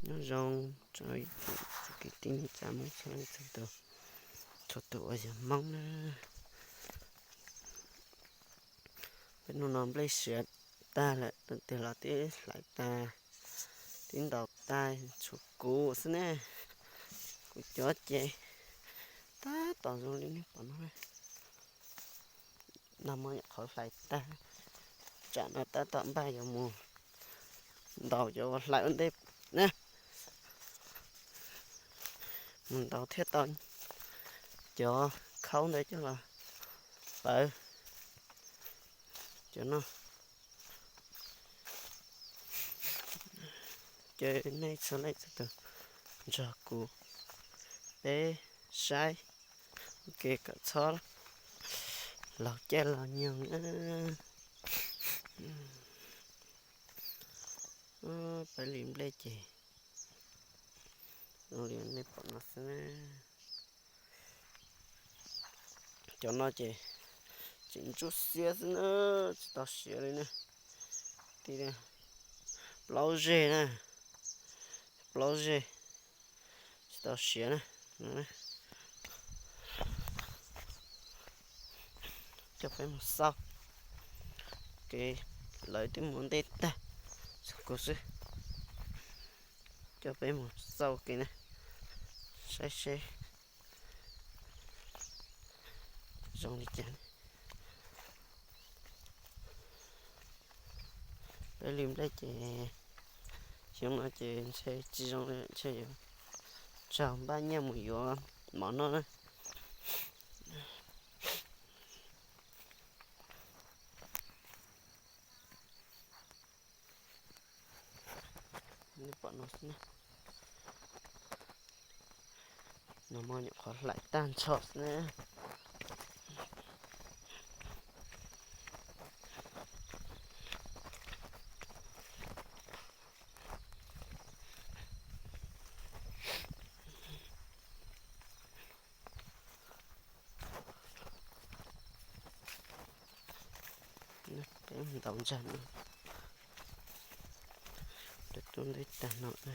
Nyob zoo rau ib tsoom kwv tij neej tsa Hmoob txhua leej txhua tus, txhua tus uas yog Hmoob na. Peb hnub no nplej siav tag lawm, tus twg los twb hlais tag, twb ntaus tag, tshuav kuv xwb ne. Kuv cov ces tab tom zoo li nej pom no. Nag hmo nyuam qhuav hlais tag, tsam no tab tom npaj yuav mus ntaus cov uas hlais ua ntej na. Mus ntaus thiaj tau cov khaub ntawd coj los pawv cov no. Ces nej txhua leej txhua tus nrog kuv peb saib ua ke kom txhob laug caij laug nyoog na. Peb li nplej ces zoo li nej pom no xwb na. Cov no ces tseem ntsuab xiab xwb na, tsis tau siav li na. Ti plaub zeg na, plaub zeg tsis tau siav na. Coj peb mus xauj kev, lawv twb mus ntej tag, tshuav kuv xwb. Coj peb mus xauj kev na, saib seb zoo li cas. Peb li nplej ces xyoo no ces ntshe tsis zoo li, ntshe yuav raug npaj nyiaj mus yuav mov noj na. Nej pom no xwb na, nag hmo nyuam qhuav hlais tag nrho xwb na. Peb ntaus ntsag no, lawv tuaj ntej tag no na.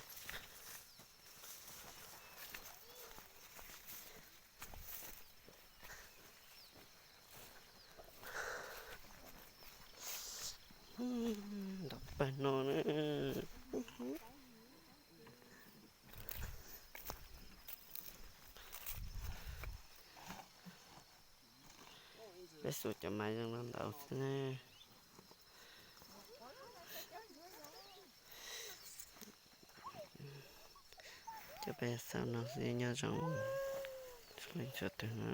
Ntaus pawg no na. Peb xuas cov mas zoo no ntaus xwb na. Cov peb xauj no xwb, nyob zoo txhua leej txhua tus na.